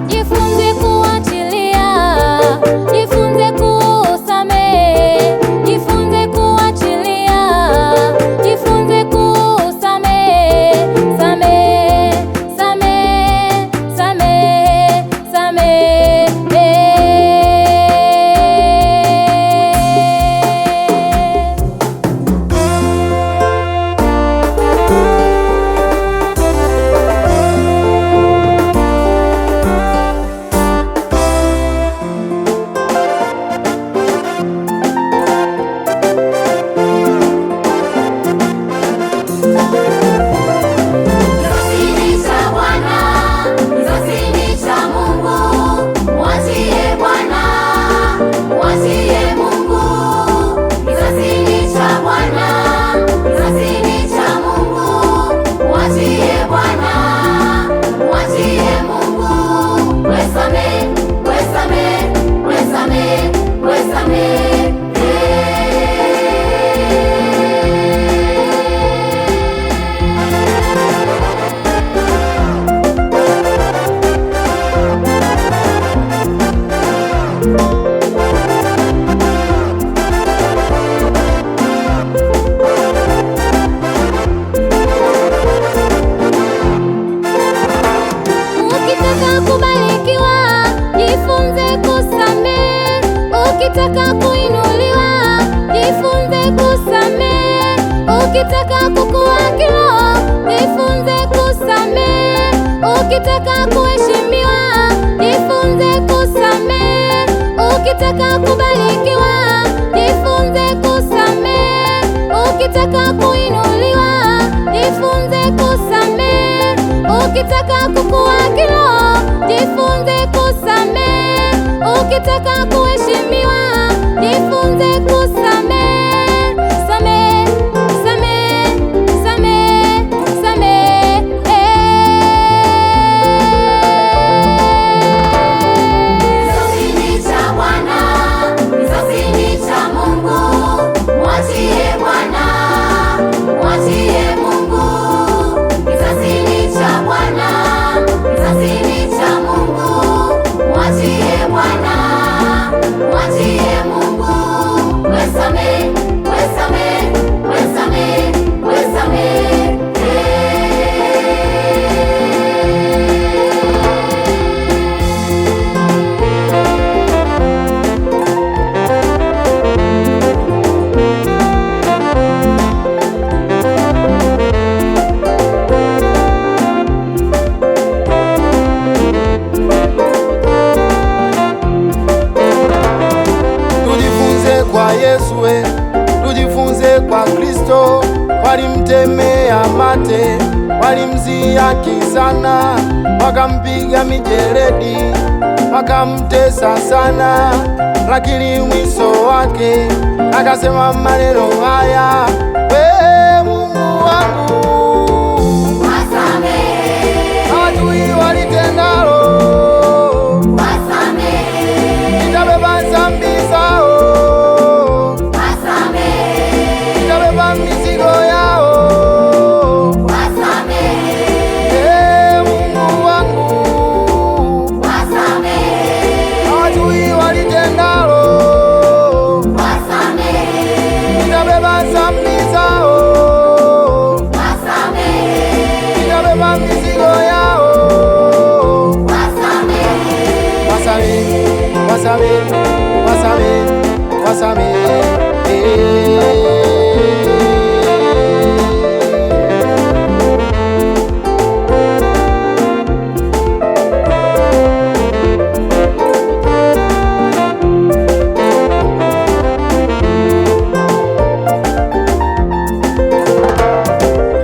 Jifunze kuachilia, jifunze kusamehe, jifunze kuachilia, jifunze kusamehe, samehe, samehe, samehe, samehe. Kizazi ni cha Bwana, kizazi ni cha Mungu, mwachie Bwana, mwachie Mungu. Kizazi ni cha Bwana, kizazi ni cha Mungu, mwachie Bwana, mwachie Mungu. Wesamehe, wesamehe, wesamehe, wesamehe. Ukitaka kubarikiwa, jifunze kusamehe. Ukitaka kuinuliwa, jifunze kusamehe. Ukitaka kukua kiroho, jifunze kusamehe. Ukitaka kuheshimiwa, jifunze kusamehe. Ukitaka kubarikiwa, jifunze kusamehe. Ukitaka kuinuliwa, jifunze kusamehe. Ukitaka kukua kiroho, jifunze kusamehe. Ukitaka kuheshimiwa, jifunze kusamehe. Samehe, samehe, samehe, samehe. Kizazi ni cha Bwana, kizazi ni cha Mungu, mwachie Bwana, mwachie Mungu. Kizazi ni cha Bwana, kizazi ni cha Mungu, mwachie Bwana, mwachie Mungu. Wesamehe, wesamehe, wesamehe, wesamehe. Tujifunze kwa Yesu, we, tujifunze kwa Kristo. Walimtemea mate, walimdhihaki sana, wakampiga mijeledi, wakamtesa sana, lakini mwisho wake akasema maneno haya, we Mungu wangu, Wasamehe, hawajui walitendalo, wasamehe, nitabeba dhambi zao, wasamehe, nitabeba mizigo yao. wasamehe. Ee Mungu wangu, Wasamehe, hawajui walitendalo, wasamehe, nitabeba dhambi zao, wasamehe, nitabeba mizigo yao. wasamehe, Wasamehe, wasamehe, wasamehe, wasamehe.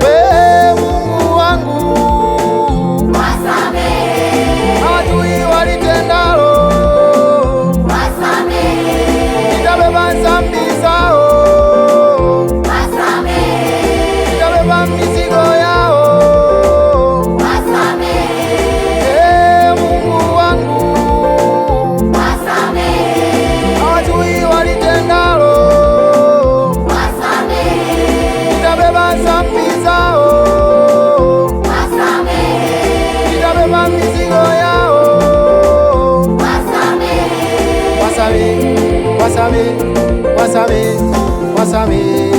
We Mungu wangu, wasamehe, hawajui walitendalo, wasamehe, nitabeba Wasamehe, wasamehe, wasamehe.